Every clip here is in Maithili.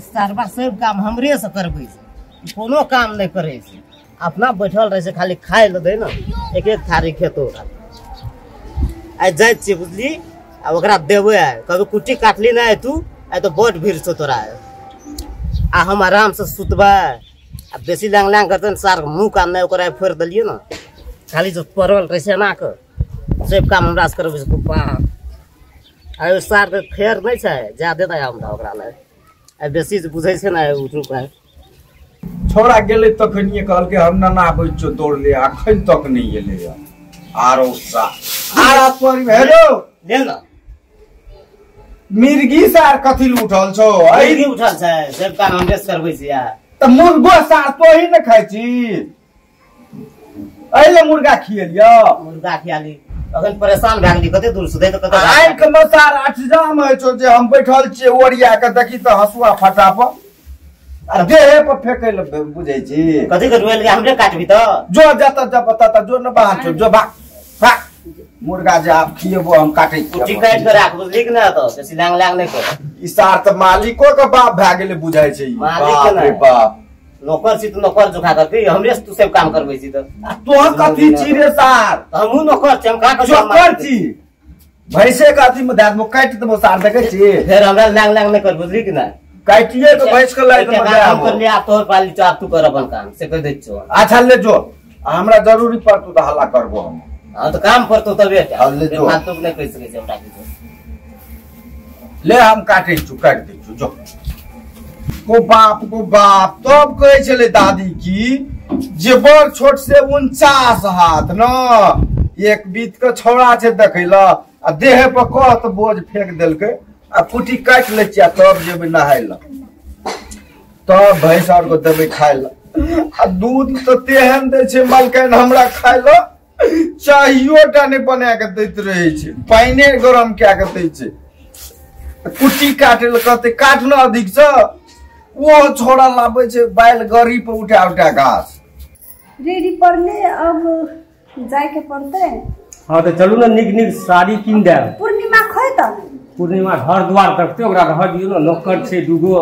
सारबा सब काम हमरे से करबै छै, कोनो काम नहि करै छै, अपना बैठल रहै छै, खाली खाय लए दै ने एक एक थारी खेतो। आइ जाइ छियै बुझली, आ ओकरा देबै आइ, कभी कुट्टी काटली नहि तू, आइ तऽ बड भीड़ छौ तोरा, आ हम आराम से सुतबै। आ बेसी लांग लांग करतै ने सार मुँह कान नहि ओकरा फोड़ि देलियै ने, खाली जो पड़ल रहै छै एना कऽ सब काम हमरा से करबै छै। आ ओहि सारके फेर नहि छै, जा देतै हमरा ओकरा लए। आ बेसी जे बुझै छै ने उठू पाइ। छोड़ा गेलै तखनिये कहलकै हम नाना आबै छियौ दौड़ले, अखन तक नहि एलै। आरो सा आरा तोरी हेलो ले न मिर्गी सार कथी लए उठल छौ? मिर्गी उठल छै, सब काम हमरे से करबै छै यार। तऽ मुर्गो सार तोही ने खाइ छी, एहि मुर्गा खियलियौ? मुर्गा खियाली अखन परेशान भए गेली, कते दूर से तऽ कते आँखि मे सार अठजाम होइ छौ जे हम बैठल छियै ओरिया के, देखी तऽ हँसुआ फटा पर आ देहे पर फेकै लए बुझै छी। कथी के रोएल हमरे काटबी तऽ? जो जतऽ जब ततऽ जो न बाहर छौ, जो भाग भाग। मुर्गा जे आब खियेबो हम काटै छियै। कुट्टी काटि के राख बुझली कि नहि, तऽ बेसी लांग लांग नहि कर। ई सार तऽ मालिको के बाप भए गेलै बुझाइ छै। बाप रे बाप, नौकर छी तऽ नौकर जोखा करतै, हमरे से तू सब काम करबै छी तऽ। तोहर कथी छी रे सार? हमहूँ नौकर छी, हम कहाँ जोकर छी? भैंसे के अथी मे दए देबो, काटि देबो सार, देखै छी? फेर हमरा लांग लांग नहि कर बुझली कि नहि? काटिए के भैंस के लाइ देबो। काम कर ले, आब तोहर पाली छौ, आब तू कर अपन काम, से कहि दै छियौ। अच्छा ले जो, हमरा जरूरी पड़तौ तऽ हल्ला करबो हम। हाँ तऽ काम पड़तौ तबे, फालतू नहि कहि सकै छी हमरा किछो। ले हम काटै छियौ, काटि दै छियौ जो। को बाप को बाप, तब कहै छलै दादी की जे बड़ छोट से 49 हाथ न, एक बीत के छौड़ा छै देखै ल, आ देहे पर कत बोझ फेंक देलकै, आ कुटी काटि लै छियै तब जेबै नहाय ल, तब भैंस आर के देबै खाय ल। आ दूध तऽ तेहन दै छै मलकाइन हमरा खाय ल, चाहियो टा नहि बना के दैत रहै छै, पानिए गरम कए के दै छै। कुट्टी काटै लए कहतै काट न अधिक से, वो छोड़ा लाबै छै बैल गड़ी पर उठा उठा घास। रेडी पड़ले अब जाय के पड़ते। हाँ तो चलू ना, निक निक साड़ी कीन देब। पूर्णिमा खोय त पूर्णिमा घर द्वार देखते, ओकरा रह दियौ ना, नौकर छै दूगो,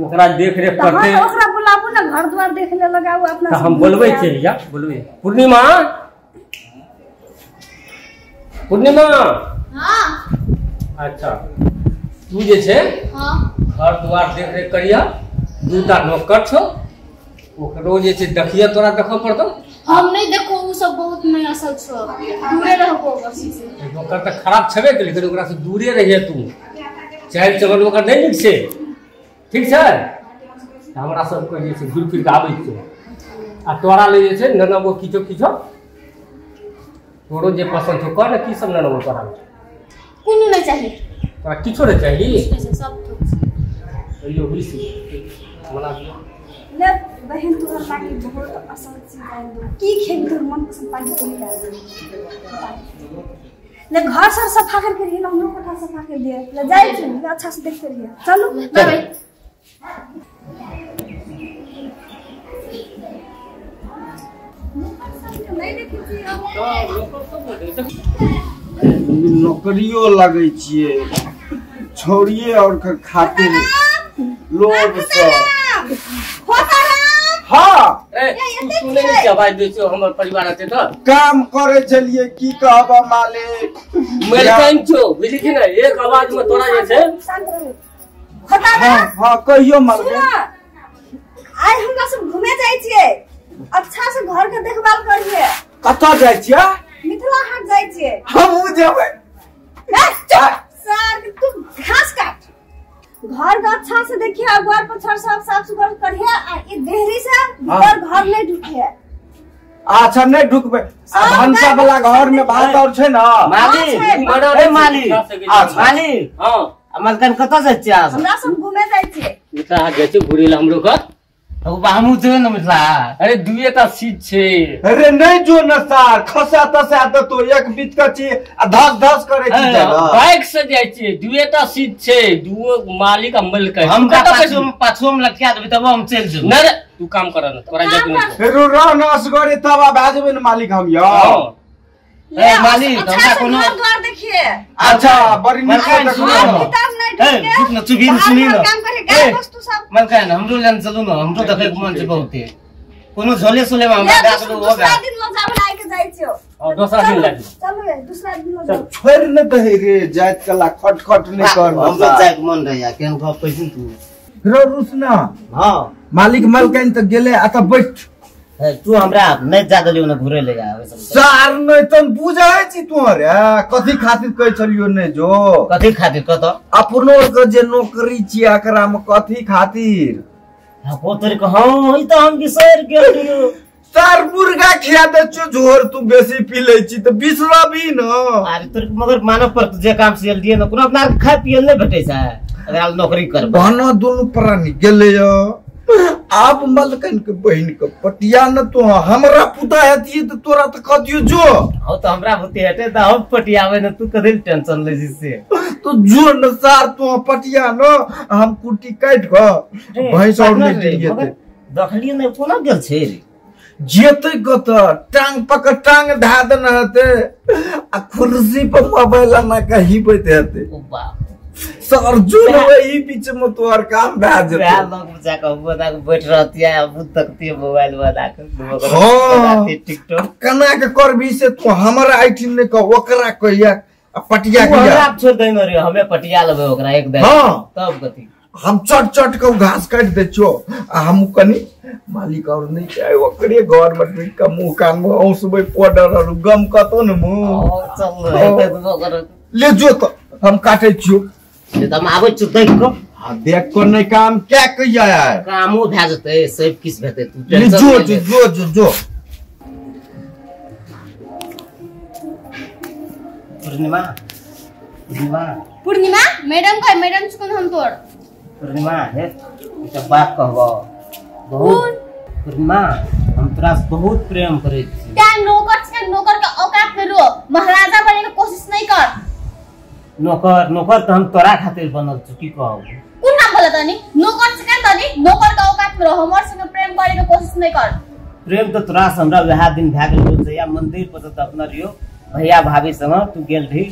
ओकरा देख रेख करते। हाँ, ओकरा बुलाबू ना, घर द्वार देख ले लगाऊ अपना। हम बोलबै छियै, या बोलबै। पूर्णिमा, पूर्णिमा। हाँ अच्छा तू जे छै हाँ घर द्वार देख रेख करिया, दूटा नौकर छौ, ओकरो जे छै देखिए तोरा देखऽ पड़तौ। हम नहीं देखो, उ सब बहुत नहीं असल छौ, दूरे रहबो बस से। नौकर तऽ खराब छेबे केलै, लेकिन ओकरा से दूरे रहिए तू, चालि चलन ओकर नहि नीक छै, ठीक छै? हमरा सबके जे छै घुरि फिर के आबै छै। आ तोरा ले जे छै नेनबो किछो किछो, तोरो जे पसन्द छौ कह ने, की सब नेनबो तोरा? कोनो नहीं चाहिए। तोरा किछो नहि चाही? सब ठीक छै। अइयो 20 मना दियौ। ले बहन, तोहर लागी बहुत असल चीज आइन दो, की खेबी तोहर मन पसंद पानी पूरी ला ले। घर सर सफा करके रहिए, हमरो कोठा सफा कर दिए ले जाय छी, अच्छा से देखते रहिए। चलू बाय बाय। नहीं देखै छी हम। नौकरियो लगै छियै छौड़िए और के खातिर लोभ से। हाँ सुनै नहि आवाज दै छियौ, हमर परिवार हेतै तऽ काम करै छलियै, की कहब मालिक। मलकाइन छौ बुझली कि नहि, एक आवाज में तोरा जे छै। हाँ हाँ कहियो मालिक। आइ हमरा सब घूमे जाइ छियै, अच्छा से घर के देखभाल करिए। कतऽ जाइ छियै? मिथिला हाट जाइ छियै। हमहूँ जेबै। सर तू घास काट, घर के अच्छा से देखिए, अगुआर पछाड़ सब साफ सुथरा करिए, आ ई देहरी से भीतर घर नहीं ढुकिए। अच्छा नहीं ढुकबै। भनसा वाला घर में भात और छै ना मालिक? ए मालिक, अच्छा मालिक। हां मलकाइन कतऽ जाइ छियै? हमरा सब घूमे जाइ छियै। मिथिला हाट जाइ छियै घुरै लए हमरो के। हमहूँ जेबै ने मिथिला। अरे दुएटा सीट छै। अरे नहीं जो न सार, खसा तसा देतो, एक बीत के छी आ धस धस करै छी। बाइक से जाइ छियै, दुएटा सीट छै, दुओ मालिक आ मलकाइन। हम पाछू में लटका देबै तब हम चलि जेबै। नहि रे, तू काम कर न, तोरा जाय के नहि छौ। फेरो रह न असगरे तब भए जेबै ने मालिक हम यौ। ए मालिक, हमरा कोनो घर द्वार देखिए। अच्छा बड़ी नीक सुनो किताब नहीं ढूंढ के। सुनी न, सुनी न। काम करे गाय वस्तु सब मलकान हमरो लेन चलू न हमरो देखै के मन छै बहुते कोनो झोले सोले में हमरा दए देलू होगा दूसरा दिन लो जाब लाइ के जाइ छियो और दोसरा दिन लाइ चलू रे दूसरा दिन लो जाब छोड़ न दही रे जाइत कला खट खट नहीं कर हमरो जाय के मन रहैया केहन गप कहै तू रो रुसना। हां मालिक मलकान त गेले आ त बैठ तू हमरा नहीं जा देलियो न घुरे ले जा सार नहीं तन बुझै छी तू रे कथी खातिर कहै छलियो ने जो कथी खातिर कत अपनो के जे नौकरी छी एकरा में कथी खातिर हो तोर के। हां ई त हम बिसर गेलियो सार मुर्गा खिया दे छु झोर तू बेसी पी लै छी त बिसरबी न। अरे तोर मगर मानव पर जे काम से दिए न कोनो अपना खाय पियल नहीं भेटै छै अगर नौकरी करब बना दुनु प्राणी गेले आप मलकन के बहिन के पटिया न तो हमरा पुता हेती त तोरा त कह दियो जो। हां त हमरा भूती हेते त हम पटियावे न तू कथि टेंशन ले छी तो जो न सार तू पटिया न हम कुटी काट क भैंस और नहीं दिए देखलिए न कोना गेल छै रे जेते कत टांग पकड़ टांग धा देन हेते आ कुर्सी पर मोबाइल ना कहिबैत हेते। ओ बाप सर जो वही बीच में तोहर काम भए जेतै वएह लग बचा के बना के बैठ रहती है अब तकती है मोबाइल बना के टिकटॉक केना के करबी से तू हमरा आइठिन नहीं कह ओकरा कहिया आ पटिया के हमरा छोड़ दे न रे हमें पटिया लेबै ओकरा एक दिन। हां तब गति हम चट चट के घास काट दे छो आ हम कनी मालिक और नहीं चाहे ओकरे घर में बैठ के मुंह कान में औसबै पाउडर और गम कतो न मुंह चल हेतै ले जो त हम काटे छियो से त हम आबै छु देख क। हां देख को नहीं काम क्या कहिया यार कामो भए जेतै सब किछ भेतै तू ले टेंशन जो नहीं ले। जो जो जो पूर्णिमा पूर्णिमा पूर्णिमा मैडम कह मैडम सुन हम तोर पूर्णिमा हे एकटा बात कहबो बहुत पूर्णिमा हम तोरा से बहुत प्रेम करै छी। त्या नौकर से नौकर के औकात में रो महाराजा बने के कोशिश नहीं कर। नौकर नौकर त हम तोरा खातिर बनल छु की कहब कोन नाम बोला तनी नौकर से कान तनी नौकर के औकात में रहो हमर संग प्रेम करे के कोशिश नहीं कर। प्रेम त तोरा से हमरा वएह दिन भए गेल जहिया मंदिर पर त अपना रियो भैया भाभी संग तू गेल रही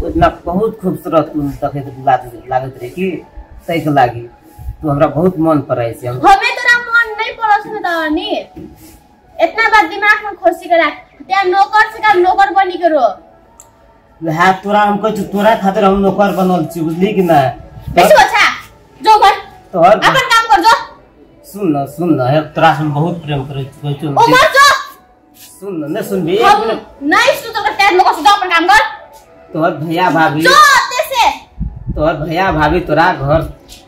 उतना बहुत खूबसूरत तू देखैत लागत रही कि तै के लागी तू हमरा बहुत मन पड़ै छै। हमें तोरा मन नहीं पड़स न तनी इतना बात दिमाग में खोसी के राख त्या नौकर से का नौकर बनी के रो वएह तोरा हम कहै छी तोरा खातिर हम नौकर बनल छी बुझली कि ना। बेसी अच्छा जो घर तोहर अपन काम कर जो। सुन न सुन न हे तोरा से हम बहुत प्रेम करै छी कहै छी ओ मर जो। सुन न नहीं सुनबी हम नहीं सुन तो त्या नौकर से जो अपन काम कर। तोहर भैया भाभी जो ते से तोहर भैया भाभी तोरा घर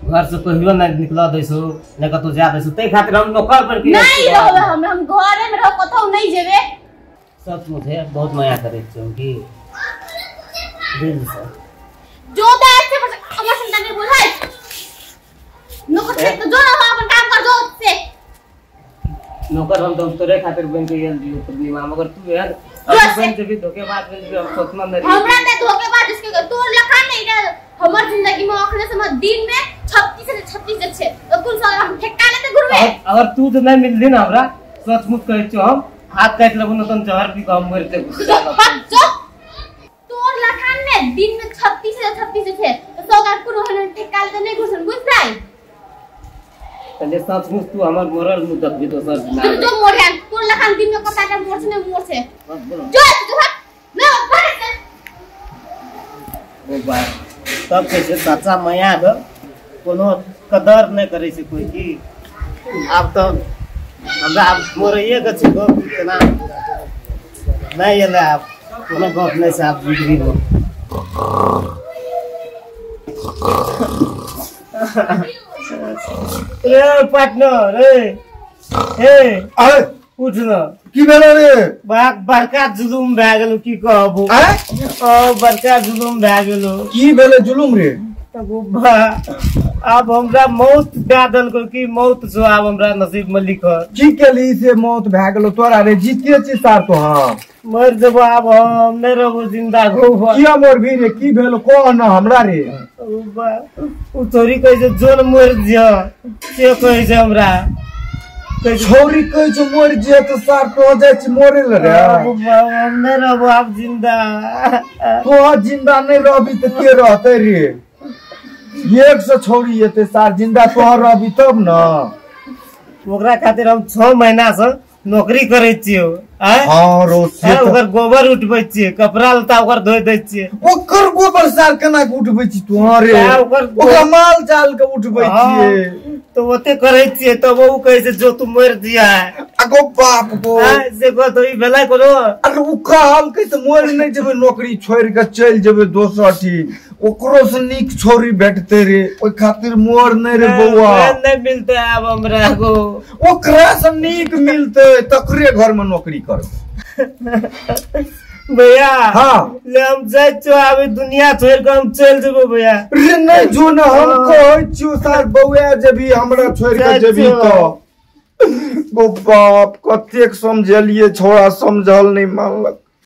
घर से कहियो नहीं निकल दै छौ नहीं कतौ जा दै छौ तै खातिर हम नौकर बन के नहीं रहबै हम घरे में रह कतौ नहीं जेबे। सचमुच है बहुत माया करै छी की दिल से जो दाय से हमर संतान नहीं बोल है नौकर से तो जो ना अपन काम कर जो से नौकर हम तो तोरे खातिर बन के गेल दियो पूर्णिमा मगर तू यार बन जेबी धोखेबाज बन जेबी हम सोचना नहीं हमरा ते धोखेबाज इसके तोर लखा नहीं रे हमर जिंदगी में अखने से दिन में 36 से 36 छै तो कुल साल हम ठेका लेते घुरबे। अगर तू तो नहीं मिलली ना हमरा सचमुच कहै छी हम हाथ काट लेबो न तन जहर पी के हम मरते जो तोर लखान में दिन में 36 से 36 छै तो सौ का कुल होने ठेका लेते नहीं घुसन बुझ जाई पहले सचमुच तू हमर मोरल मुंह देखबी दोसर तू जो मोर है तोर लखान दिन में कता के मोर से नहीं मोर से जो जो ना भाग से ओ बात तब कैसे सच्चा माया के कोनो कदर नहीं करे छै कोई की आब तो हमरा आब मोरैये के छै गप केना नहीं एलै आब कोनो गप नहीं छै आब जिंदगी में। रे पार्टनर रे हे अरे उठ न की भेलो रे बड़का जुलुम भए गेलो की कहबो ओ बड़का जुलुम भए गेलो की भेलो जुलुम रे आब हमरा मौत दए देलको की मौत जो आब हमरा नसीब में लिखल की केली से मौत भए गेलो तोरा रे जीतिए छी सार तो हम मर जेबो आब हम नहीं रहबो जिंदा गो किया मरबी रे की भेलो कह न हमरा रे उ छोरी कहै छै जोन मर जिय से कहै छै हमरा छोरी कहै छै मर जिय तो सार तो जाइ छी मरे ल रे हम नहीं रहबो आब जिंदा तो जिंदा नहीं रहबी त के रहतै रे एक सौ छौड़ी एते सार जिंदा तोहर रहबी तब न। ओकरा खातिर हम 6 महीना से नौकरी करै छियो। हाँ रो ओकर गोबर उठबै छियै, कपड़ा लत्ता ओकर धोइ दै छियै। ओकर गोबर सार केना के उठबै छी तू? हाँ रे ओकरा माल जाल के उठबै छियै। तो ओते करै छियै तब ओ कहै छै जो तू मरि दिया। अगो बाप गो से गो तो ई भेलै कोनो। अरे उ कहलकै तऽ मरि नहि जेबै, नौकरी छोड़ि के चलि जेबै दोसर ठी, ओकरो से नीक छोरी भेटतै रे, ओहि खातिर मोर नहि रे बौआ। नहि मिलतै आब हमरा गो, ओकरा से नीक मिलतै तकरे घर में नौकरी करबै भैया। हाँ ले हम जाइ छियो, आब दुनिया छोड़ के हम चलि जेबो भैया। रे नहीं जो न हम कहै छियो सार बौआ जेबी हमरा छोड़ के जेबी तो गो बाप कतेक समझलिए छोड़ा समझल नहीं मानलक।